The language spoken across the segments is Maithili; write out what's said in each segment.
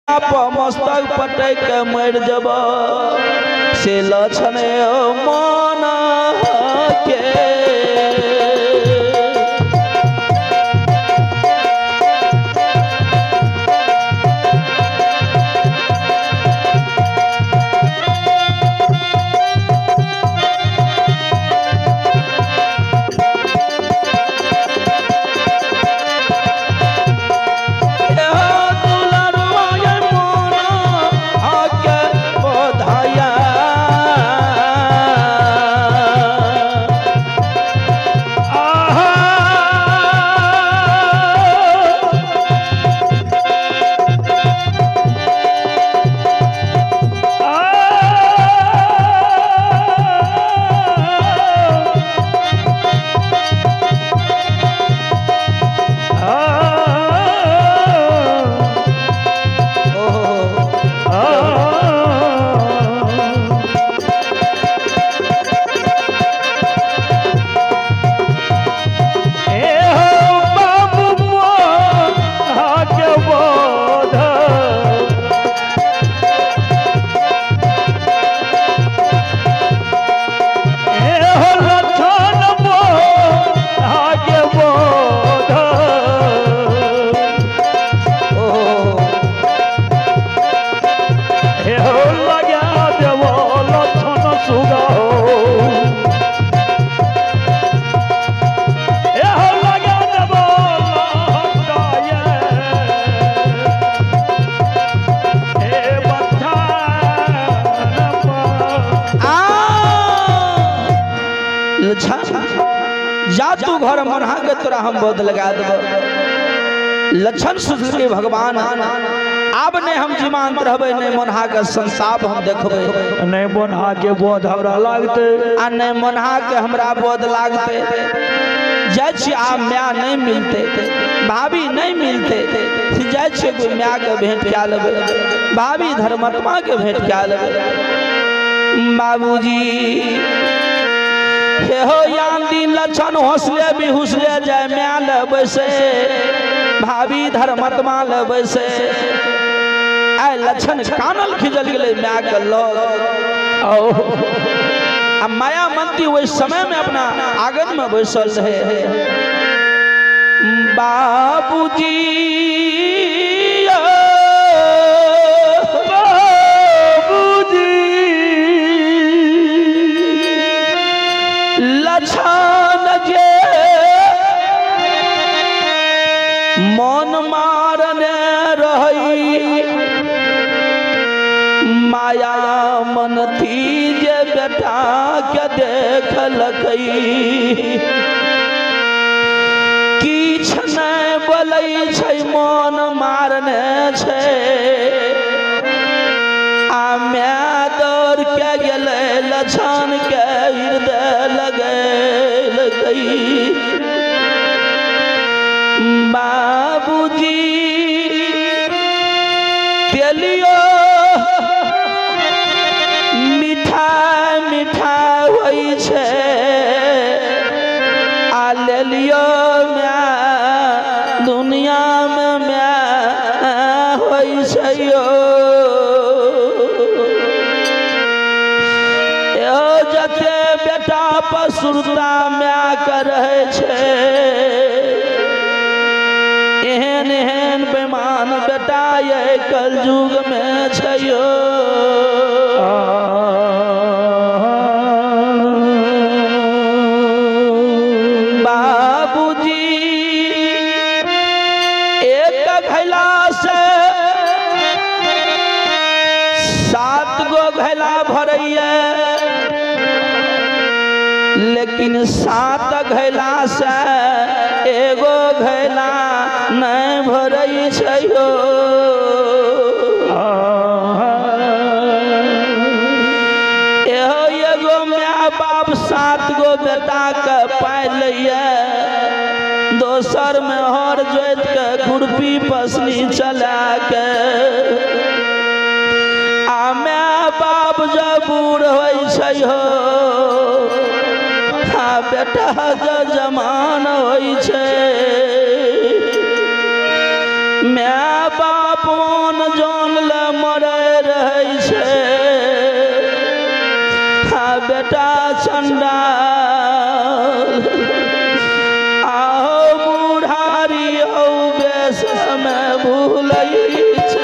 मस्तक पटक के मर जब से लक्षण मन के। जा तू घर मरहा के तोरा हम बोध लगा देब। लक्षण सुन के भगवान आब ने हम जीवांत रहबे, ने मनहा के संसाप हम देखबे, ने मनहा के बोध हमरा लागते आ ने मनहा के हमरा बोध लागते। जाय छी आब माय नहीं मिलते, भाभी नहीं मिलते, जाय छी कोई माय के भेंट क्या लेबे, भाभी धर्मात्मा के भेंट क्या लेबे। बाबूजी हे हो यान दिन लक्षण हौसले भी हुसले जाय माय ले बैसे, भाभी धर्मात्मा ले बैसे। आय लक्षण कानल खिजल गेलै माय के लग। आ माया मंती ओहि समय में अपना आंगन में बैसल रहे। बाबूजी लक्षण जे मन मारने रही, माया मन थी जे बेटा के देखलकै, किछ नहि बोलै छै मन मारने छै। आ माय दौड़ के गेलै लक्षण के हृदय लगेलकै। बाबूजी तेलियो मीठा मीठा होइ छै, आ लेलियो माय दुनिया में माय होइ छै। यो जते बेटा पसुरता माय के रहै छै, एहन एहन बेमान बेटा ये कलयुग में छै। बाबूजी एक घैला से 7 गो घैला भरैया, लेकिन 7 घैला से एगो घैला नहीं भरै छै। एगो my बाप 7 गो बेटा के पाइ लैया, दोसर में हर जोत के खुरपी पसनी चला के। आ my बाप जब बूढ़ होइ छै हो, आ बेटा जब जमान होइ छै, my बाप मन जान बेटा चंडाल आओ बुढ़ारी हो बेस में भूलै छै।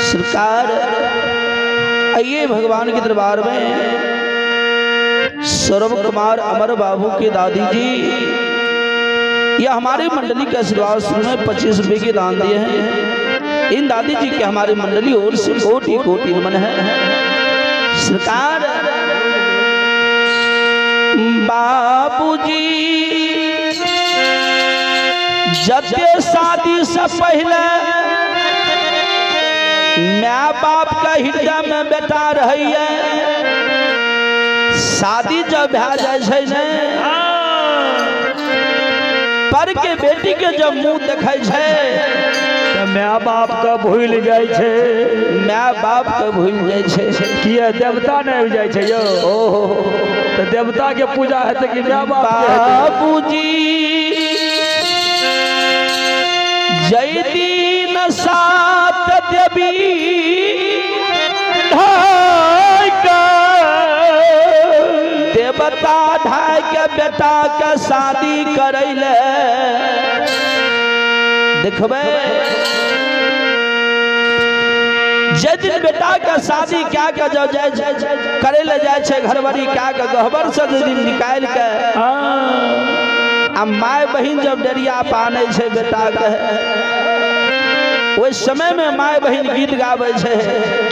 सरकार आइए भगवान के दरबार में सौरभ कुमार अमर बाबू के दादी जी यह हमारी मंडली के आशीर्वाद में 25 रुपये के दान दिए हैं। इन दादी जी के हमारी मंडली और से कोटि कोटि नमन है। सरकार बाबूजी जते शादी से पहले माँ बाप का हृदय में बेटा रही है, शादी जब भै जाए ने पर के बेटी के जब मुंह देखे माँ बाप का भूल जाए, माँ बाप के भूल जाए। किया देवता नहीं जाए यो, ओहो तो देवता के पूजा है कि माँ बाप। बाबूजी जय दीन सात देवी देवता ढाई के बेटा के शादी करैले देखबे। जे दिन बेटा के शादी क्या के जब जाए करे ले जाए छे घरवरी क्या के गहबर से जे दिन निकाल के आ my बहिन जब डरिया पाने छे बेटा के, ओहि समय में my बहिन गीत गाबै छे।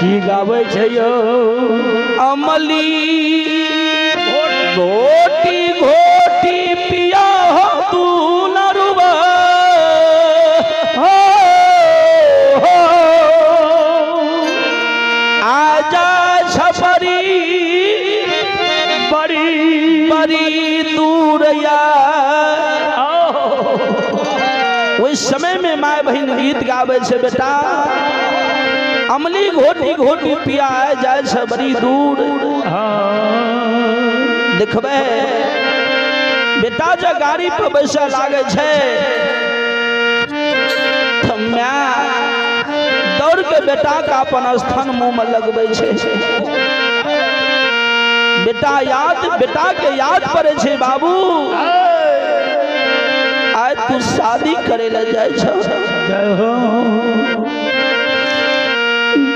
की गाबै छे यो? अमली घोटी घोटी पिया हो तू नरुबा हो आजा छपरी बड़ी बड़ी दूर या। ओहि समय में my बहिन गीत गाबै छै, बेटा अमली घोटी घोटी पिया जाय छै बड़ी दूर। देखबै बेटा जब गाड़ी पर बैसे लागै छै तऽ my दौड़ के बेटा के अपन स्थान मुँह में लगबै छै। बेटा याद, बेटा के याद पड़े छै, बाबू आइ तू शादी करे ले जाइ छौ।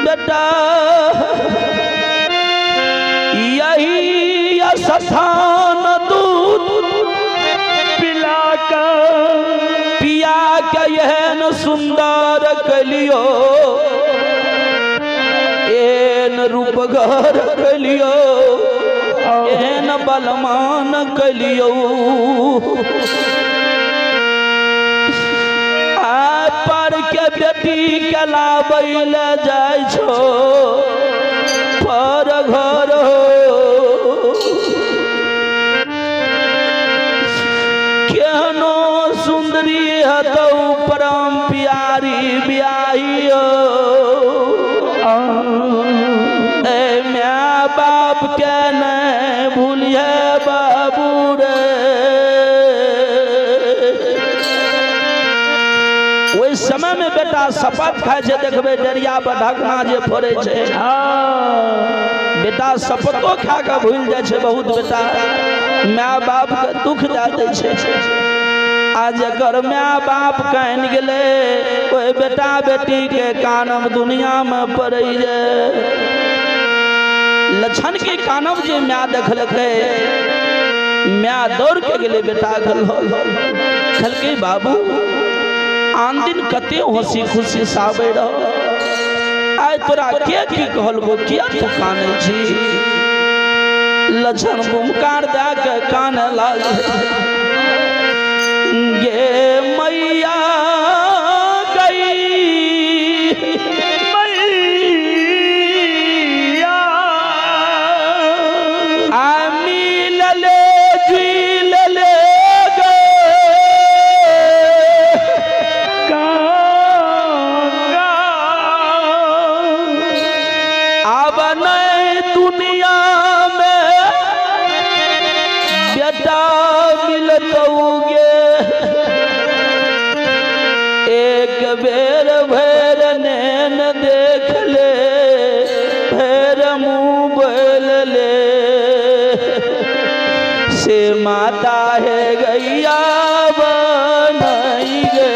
बेटा यही स्थान दूध पिला कर पिया के एहन सुंदर कलियो, एहन रूपगर कलियो, एहन बलमान कलियो। आ पर के बेटी के लाबै ले जाइ छौ पर घर हो, केहनो सुंदरी हतौ परम प्यारी ब्याही हो। ए my बाप के नहीं भूलिए बाबू रे। ओहि समय में बेटा शपथ खाय छै, देखबै डरिया पर ढकना जे फोड़ै छै, बेटा शपथो खा के भूलि जाइ छै। बहुत बेटा my बाप के दुख दए दै छै। आ जकर my बाप कानि गेलै ओहि बेटा बेटी के कानब दुनिया में पड़ै जे। लक्षण के कानब जे my देखलकै, my दौड़ के गेलै बेटा के लग, कहलकै बाबू आन दिन कते हंसी खुशी साबै रहो, आइ तोरा के की कहलको, किया तू कानै छी? लक्षण बुमकार दए के काने लागल, गे मैया गई मैया आ मिलले जुलले गे गंगा। आब नहीं दुनिया में बेटा मिलतौगे, एक बेर भैर नैन देख ले, भैर मुँह बोल ले, से माता है गैया बनाई गे।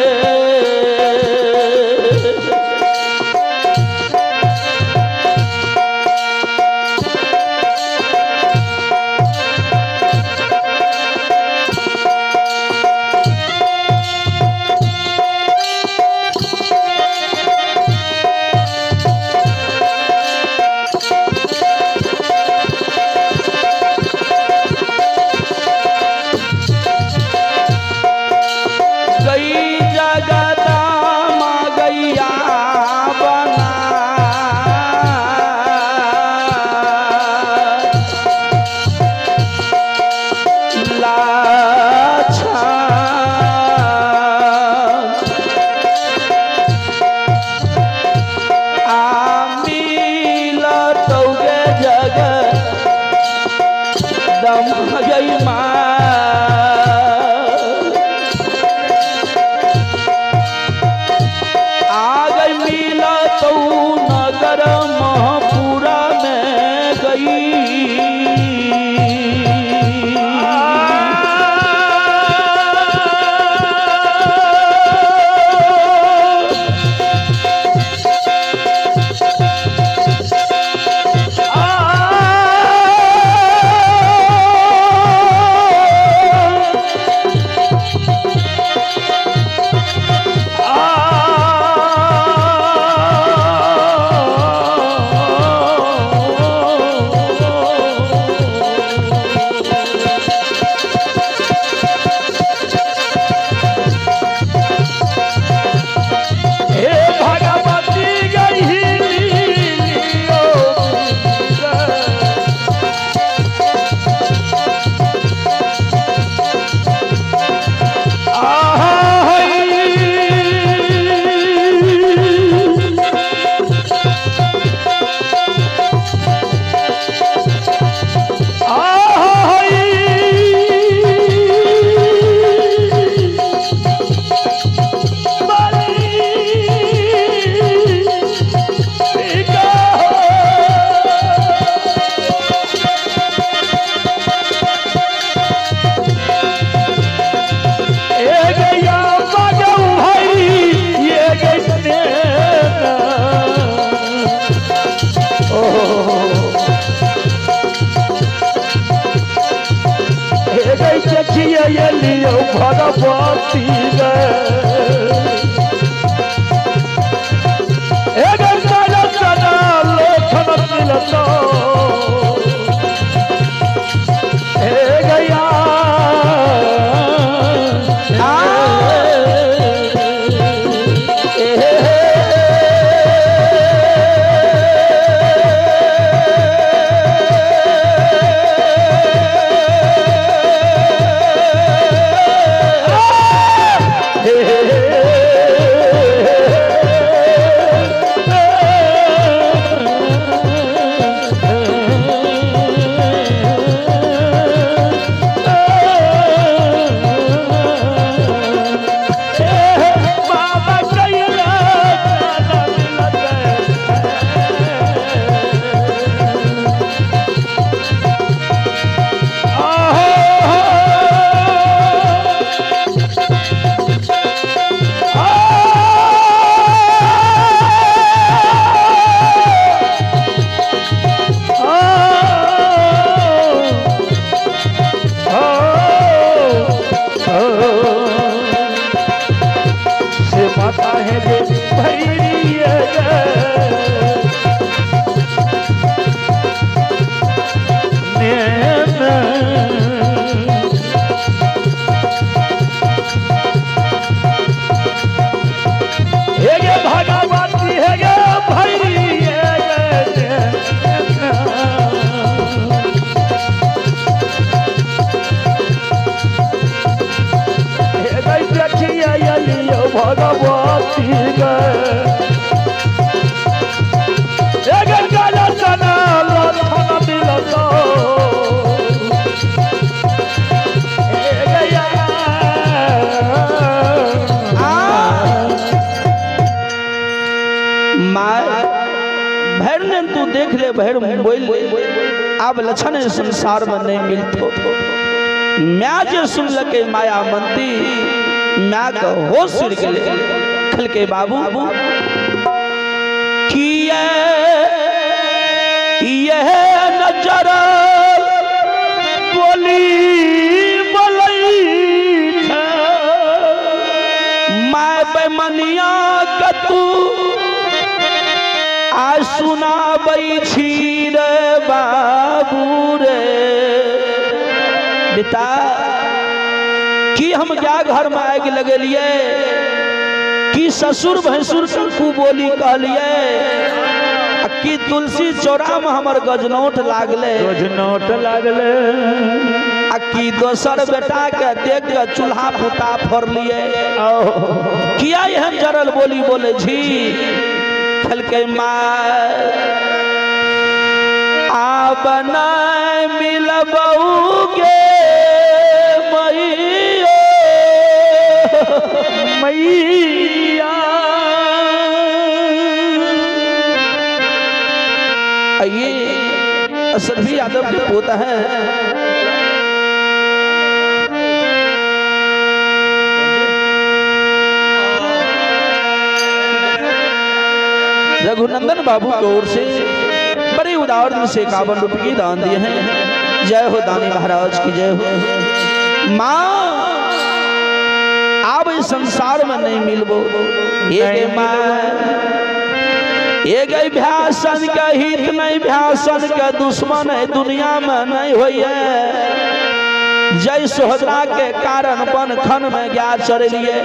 आ देखिए लियो भगवती गे अब लक्षण संसार में नहीं मिलतो। म्या जे सुन लके माया मंती म्या के होश उड़ गेले। खलके बाबू किए यह नजर बोली बोलई मैं बेमनिया कतू आ सुनाबै छी रे बाबू रे। बेटा की हम क्या घर में आगि लगेलिए, की ससुर भैंसुर को बोली कहलिए, की तुलसी चौरा में हमर गजनोट लागले, गजनोट लागले, आ की दोसर बेटा के देख के चूल्हा फूटा फोड़लिए। किया एहन जरल बोली बोले छी। खलके आब नहीं मिलबौगे मैया मैया। ये असरफी यादव के पोता है। रघुनंदन बाबू की ओर से बड़े उदाहरण से 51 रुपये की दान दिए हैं। जय हो दानी महाराज की जय हो। माँ आप इस संसार में नहीं मिलबो। एक माँ एक भ्यासन का हित नहीं, भ्यासन का दुश्मन है दुनिया में नहीं हुई है। जय सोहदरा के कारण बन खन में गया चढ़ लिए,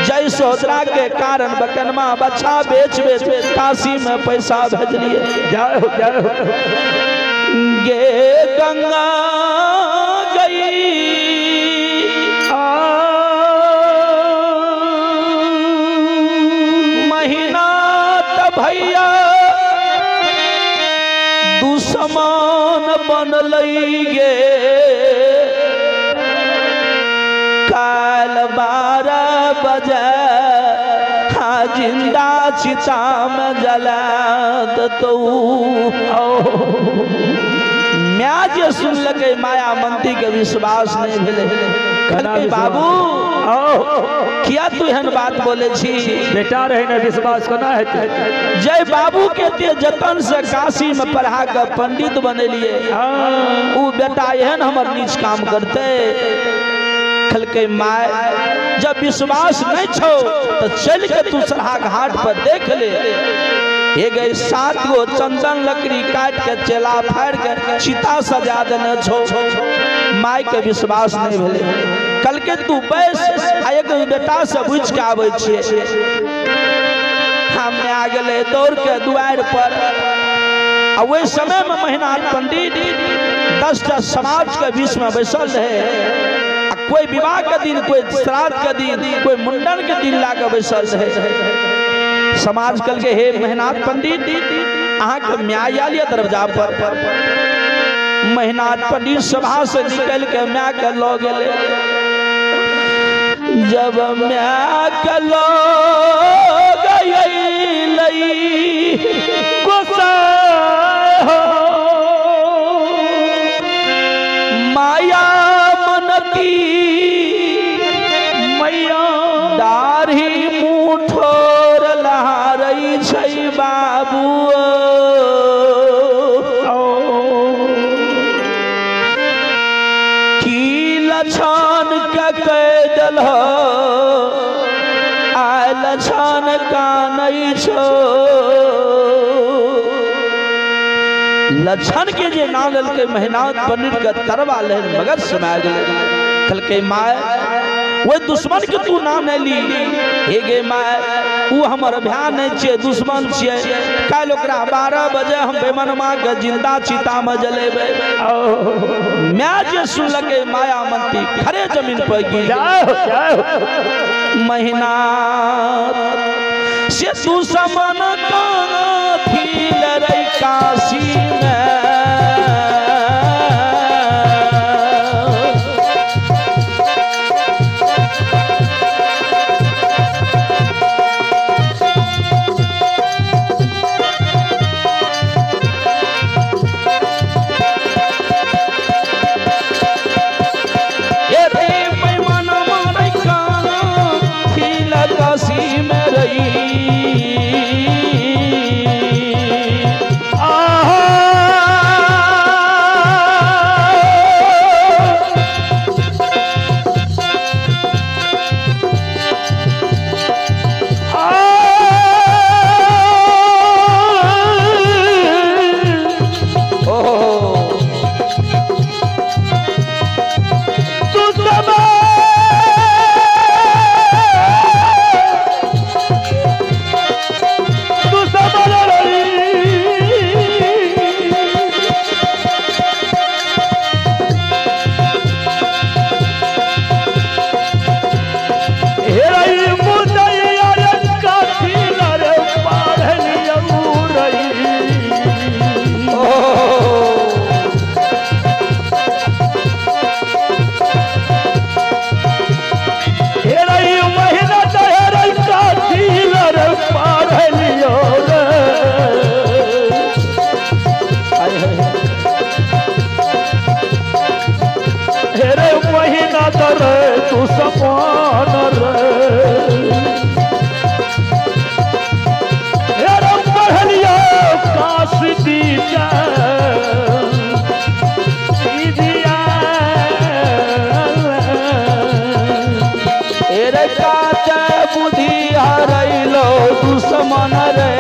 जय सोहदरा के कारण बकनमा बच्चा बेच बेच काशी में पैसा भेज लिए। जय हो जय हो। गे गंगा गई महीना त भैया दुश्मन बनलई गे। काल 12 बजे हाँ जिंदा चिता में जला तो म्या जे सुन लगे माया मंती के विश्वास नहीं भेले। खलके बाबू किया तू एहन बात बोले छी? बेटा रहे ना विश्वास कोना हेतै? जय बाबू के ते जतन से काशी में पढ़ा के पंडित बनेलिए, उ बेटा एहन हमर नीच काम करते। कहलकै my जब विश्वास नहीं छौ तो चल के तू सरहा घाट पर देख ले। हे गई 7 गो चंदन लकड़ी काट के चेला फाड़ के चिता सजा देने छौ। My के विश्वास नहीं भेलै। कल के तू बैस आ एक बेटा से बुझ के आबै छियै। हम आ गेलै दौड़ के दुआरि पर। आ ओहि समय में महिनाथ पंडित 10टा समाज के बीच में बैसल रहे। आ कोई विवाह के दिन, कोई श्राद्ध के दिन, कोई मुंडन के दिन ला के बैसल रहे। समाज कल के हे महिनाथ पंडित अहाँ के my आयल दरवाजा पर। महिनाथ पंडित सभा से निकल के my के लऽ गेलै। जब my के लऽ गेलै गोसाई हो माया मनती मैया दाढ़ी मुठोर लहारै छै बाबू। की लछन के कह देलह आय लछन कानै छौ। लछन के जे नाम लेलकै महिनाथ पंडित के तरवा लहर मगज समा गेलै। कहलकै my ओहि दुश्मन के तू नाम नहीं ली। हे गे my उ हमर अभियान नहीं छियै, दुश्मन छियै। काल्हि ओकरा 12 बजे हम बेमनमा के जिंदा चिता में जलेबै। My जे सुनलकै माया मंती खरे जमीन पर गिर गेलै। महिनाथ से दुश्मन काथी लड़ै काशी में। दुश्मन रे।